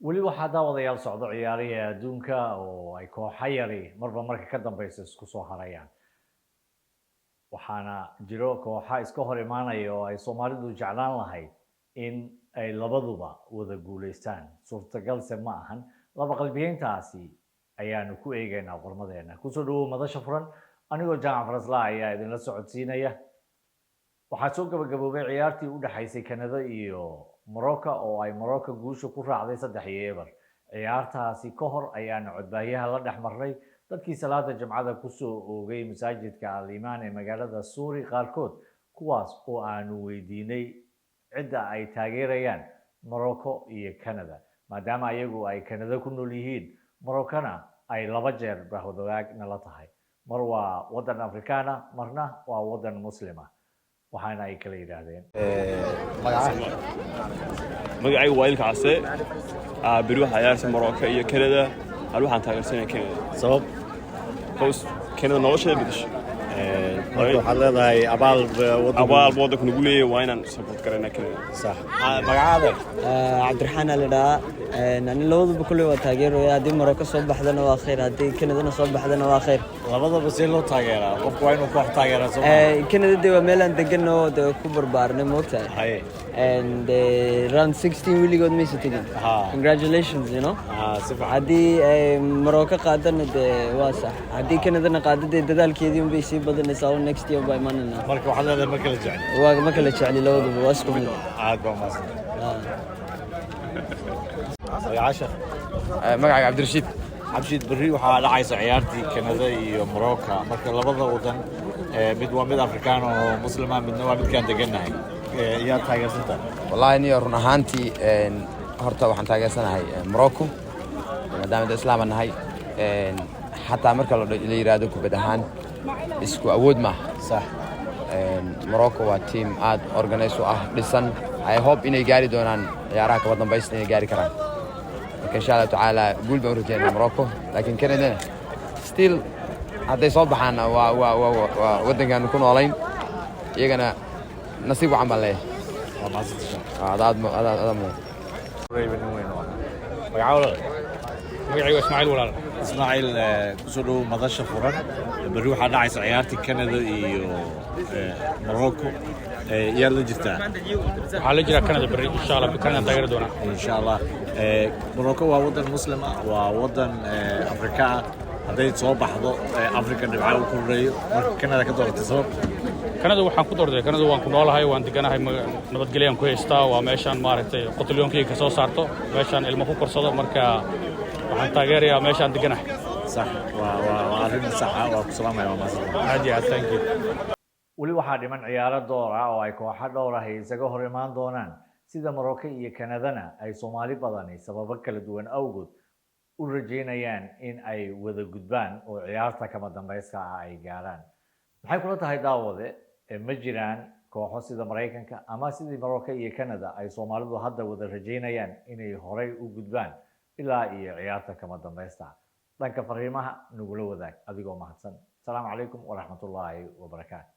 Weli waxaa, daawadayaal, socdo ciyaarihii adduunka oo ay kooxo yari marba marka ka dambeysa isku soo harayaan. Waxaana jiro kooxa iska hor imaanaya oo ay Soomaalidu jeclaan lahayd in ay labaduba wada guuleystaan, suurtagalse ma ahan. Laba qalbiyeyntaasi ayaanu ku eegaynaa qormadeena. Kusoo dhawow Madasha Furan, anigoo Jaamac Farasla ayaa idinla socodsiinaya. Waxaa soo gabagaboobay ciyaartii u dhexaysay Canada iyo Morocco oo ay Morocco guusha ku raacday 3-0. Ciyaartaasi ka hor ayaanu codbaahyaha la dhex marnay dadkii salaada Jimcada kusoo oogay masaajidka Al Imaan ee magaalada Suuri qaarkood, kuwaas oo aanu weydiinay cidda ay taageerayaan, Morocco iyo Canada, maadaama ayagu ay Canada ku nool yihiin, Moroccona ay laba jeer bahwadaag nala tahay: mar waa waddan Afrikaana, marna waa waddan Muslima. Waxaana ay kala yidhaahdeen. Magacaygu waa Ilka Case. Beri waxaa ciyaarsa Morocco iyo Canada. Hal waxaan taageersanaya Canada. Sabab? Because Canada nolosheeda bedesho. Marka waxaad leedahay abaal waddanku Abaal waddanku nagu leeyahay, waa inaan support garaynaa Canada. Sax. Magacaada? Cabdiraxmaan aa la dhahaa. Ani labaduba kulley waa taageeraya. Haddii Morocco soo baxdana waa khayr, haddii Canadana soo baxdana waa khayr. Labadaba see loo taageeraa? Qofku waa inuu koox taageeraa, soo? Canada de waa meel aan degan oo de ku barbaarnay, moogtahay. And round 16 weligood maysa tegin. Congratulations. Si fiican. Haddii Morocco qaadana dee waa sax, haddii Canadana qaada dee dadaalkeedii unbay sii badanaysaa oo next year baa imaanayna. Marka waxaad leedahay ma kala jecli? Waa ma kala jecli, labaduba waa isku mid. Aad baa umahadsan. Magacaasha? Magacayga Cabdirashiid. Cabshiid, berri waxaa dhacaysa ciyaartii Canada iyo Morocco. Marka labada wadan, mid waa mid Afrikaan oo Muslima, midna waa midkaan degannahay. Yaad taageersantahay? Wallaahi niyo, run ahaantii horta waxaan taageersanahay Morocco, maadaama da islaama nahay. Xataa marka la yidhaahdo kubad ahaan isku awood maaha. Morocco waa team aad organize u ah, dhisan. I hope inay gaari doonaan ciyaaraha kaba dambaysta, inay gaari karaan. Marka insha Allahu tacaala guul baan u rajeynaa Morocco, laakiin Canadana still hadday soo baxaan waa waddankaanu ku noolayn, iyagana nasiib wacan baan leeyahay. Waa mahadsantahay. Adaad adaad adaa mudan. Raven weyn waa. Magacaa, walaal? Magacaygu waa Ismaaciil, walaal. Ismaaciil, kusoo dhowow Madasha Furan. Berri waxaa dhacaysa ciyaartii Canada iyo Morocco. Yaad la jirtaa? Waxaa la jiraa Canada berri, insha Allah. Canada taageeri doonaa. Insha Allah. Morocco waa waddan Muslim ah, waa waddan Afrika ah. Hadday soo baxdo, Afrika dhibca u kordhayo. Marka Canada ka dooratay, sabab? Canada waxaan ku doortay, Canada waan ku noolahay, waan deganahay, nabadgelyaan ku haystaa. Waa meeshaan maaragtay qotolyoonkayga ka soo saarto, meeshaan ilmo ku korsado. Marka waxaan taageerayaa meeshaan deganahay. Sax, waa arrin sax ah. Waa ku salaamaya, waa mahadsantahay. Aad iyo aad, thank you. Weli waxaa dhiman ciyaaro door ah oo ay kooxo dhowr ah isaga hor imaan doonaan, sida Morocco iyo Canadana ay Soomaali badani sababo kala duwan awgood u rajeynayaan in ay wada gudbaan oo ciyaarta kama dambayska ah ay gaaraan. Maxay kula tahay, daawade? Ma jiraan kooxo sida Maraykanka ama sidii Morocco iyo Canada ay Soomaalidu hadda wada rajeynayaan inay horay u gudbaan ilaa iyo ciyaarta kama dambaysta? Dhanka fariimaha nagula wadaag adigoo mahadsan. Asalaamu calaykum waraxmatullaahi wabarakaatu.